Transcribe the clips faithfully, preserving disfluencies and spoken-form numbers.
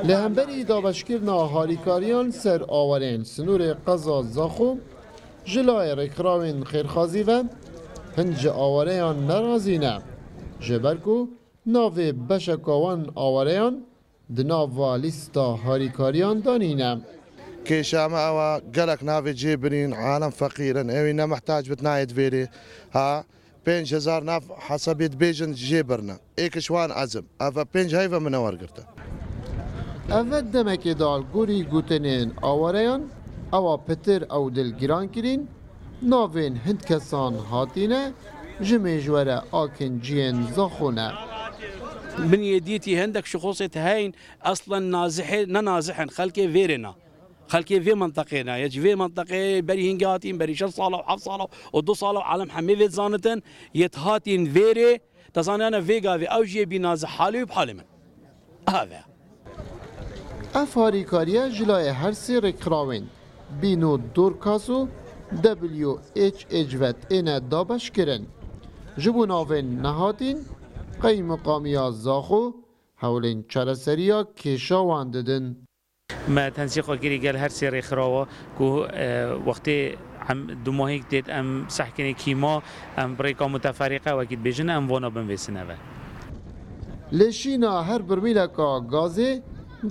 Li hemberî dabeşkirina harîkariyan ser awarên sînorê qeza Zaxo, ji layê rêkxirawên xêrxazî ve hin ji awareyan nerazî ne. Ji ber ku navê beşeka wan awareyan di nava lîsta harîkariyan de nîne. Kêşa me ew e, gelek navê cê birîn, alem feqîr in, ewî ne mihtac bit nayê di vêrê. Ha, pênc hezar nav hesabê dibêjin jê birine. Êk ji wan ez im. Ev e pênc heyve min e wergirtin. Ev e demekê de li gorî gotinên awareyan, ewa pitir ew dilgiran kirîn, navên hind kesan hatîne, ji mêjwere akinciyên Zaxo ne. Biniyê dîtî hindek şixosê te heyn, eslen nazihê, ne nazih in, xelkê vêrê ne. Xelkê vê menteqê ne. Yê ji vê menteqê berî hingê hatîn, berî şeş sala û heft sala û du sala û alem hemê vê zanitin, yê hatîn vêrê, te zaniyane vê gavê ew jî yê bî nazih halê wî bi halê min. Ev e. Ev harîkariye ji layê her sê rêkxirawên Bîno Dorkas û W H H ve têne dabeşkirin. Ji bo navên nehatîn, qeymeqamiya Zaxo hewlên çareseriya kêşa wan didin. Me tensîqa kirî gel her sê rêxirawa ku, e, wextê em dumahîk têt em sehkinê kîma, em bi rêka muteferîqe wekî dibêjin, em vana binvêsine ve. Lê şîna her birmîleka gazê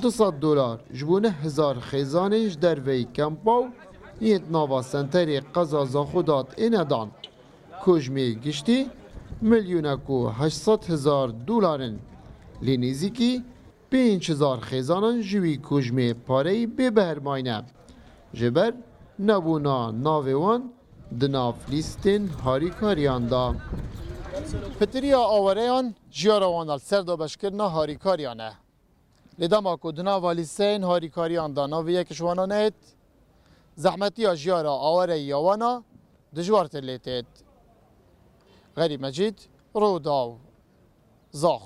du sed dolar ji bo neh hezar xêzanên ji derveyî kempa û yên di nava senterê qeza Zaxo de têne dan. Kojmê giştî milyonek û heşt sed hezar dolar in. Lê nêzîkî pênc hezar xêzanan ji wî kojmê pareyî bê behr mayne. Ji ber nebûna navê wan di nav lîstên harîkariyan de. Pitiriya awareyan jiyara wan li ser dabeşkirina harîkariyan e. Lê dema ku di nava lîsteyên harîkariyan de navê yek ji wana neyêt, zehmetiya jiyara awareyî ya wana dijwar tê lê têt. Xerîb Mecîd, Rûdaw, Zaxo.